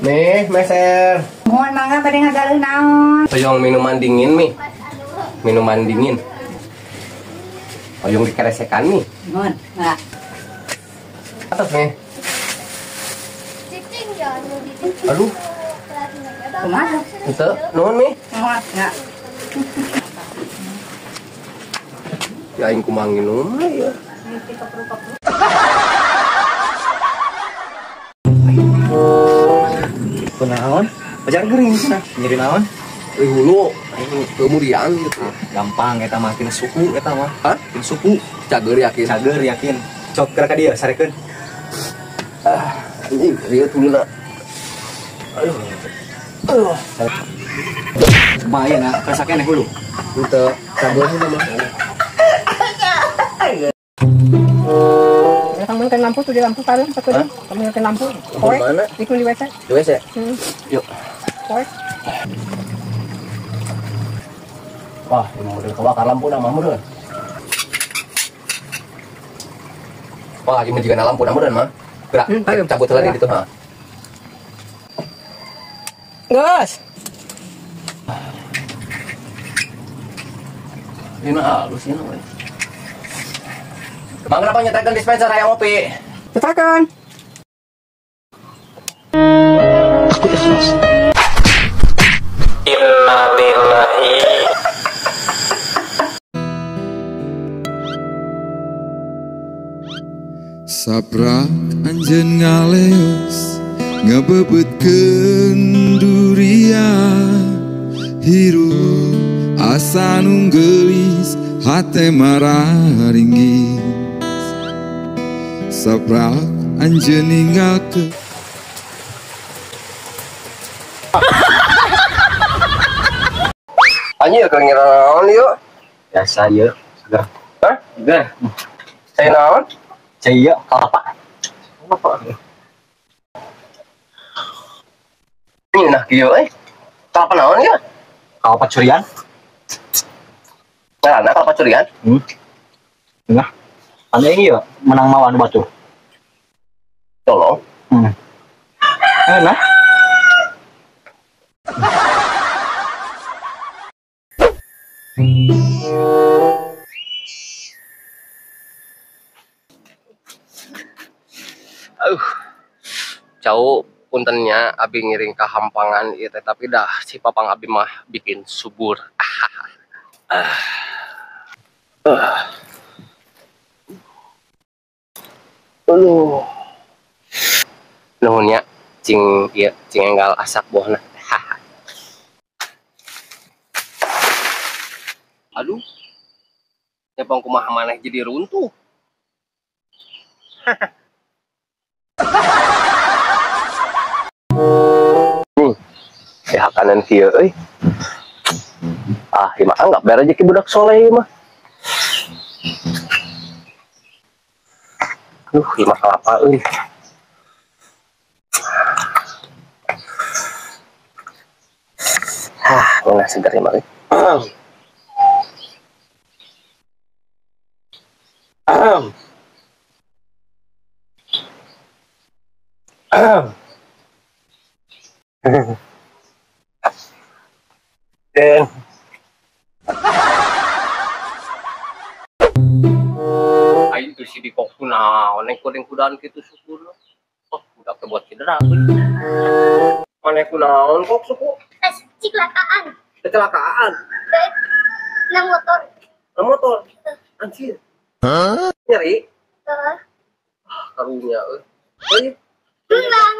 Nih, meser. Mohon mangga bade ngagaleuh naon? Hoyong minuman dingin, Mi. Minuman dingin. Hoyong dikeresekan, Mi. Mohon, nah. Atas, Mi. Aduh. Kumaha? Henteu, nuhun, Mi. Mohon, nah. Ya aing kumaha nginum ya. Kunaon? Pacar gering cenah. Nyeri naon? Euy hulu, aing kemudian gitu. Gampang eta mah tina suku eta mah. Hah? Tina suku. Cager yakin. Cager yakin. Cok gerak ka dieu sarekeun. Ah, anjing rieu huluna. Aduh. Aduh. Kumaha na? Kerasa keneh hulu. Henteu, cager hulu mah. Kamu nyalain lampu tuh di lampu paling satu deh. Kamu nyalain lampu. Poek. Ikut di WC. Di WC. Yuk. Poek. Wah, ini model kebakar lampu nama meureun. Wah, ini juga lampu nama meureun mah. Gerak, cabut lagi gitu, ha. Gas. Ini halus ini. Bang, kenapa nyetelkan dispenser hayang ngopi? Nyetelkan. Aku ikhlas. Innalillahi. Saprak anjeun ngaleos ngebebetkeun durian hirup asa nu geulis hate mararinggis. Saprak anjeun ninggalkeun. Anjir keur ngira naon ieu? Biasa ieu, seger. Hah? Seger. Cai naon? Cai ieu kalapa. Kalapa. Ini nah kieu euy. Kalapa naon ieu? Kalapa curian. Nah, kalapa curian? Nah. Anu ieu menang mawa anu batur. Tolong. Nah. Aduh. Jauh puntennya abi ngiring ka hampangan ieu teh tapi dah si papang abi mah bikin subur. Aduh. Nuhun nya cing ieu cing enggal asak buahna. Aduh. Nyepong kumaha maneh jadi runtuh. Ya kanan kieu euy. Ah, ieu mah anggap bare rezeki budak soleh ieu mah. Aduh, ieu mah kelapa euy. Ah, ngeunah seger ieu mah euy. Den. Aing tuh si dikok kunaon neng kuring kudaan kitu syukur. Oh, budak teh buat cedera. Maneh kunaon kok suku? Kecelakaan. Kecelakaan. Nang motor. Nang motor. Anjir. Hah? Nyeri? Heeh. Ah, karunya euy. Euy. Menang.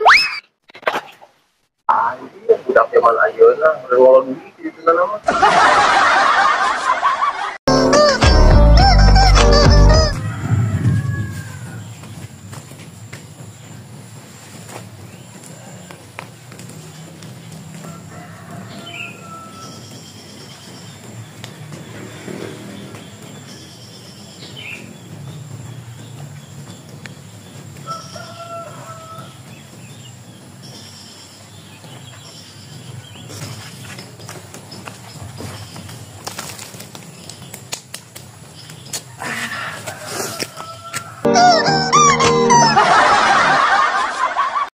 Anjir, budak zaman ayeuna udah ngolor duit gitu nama.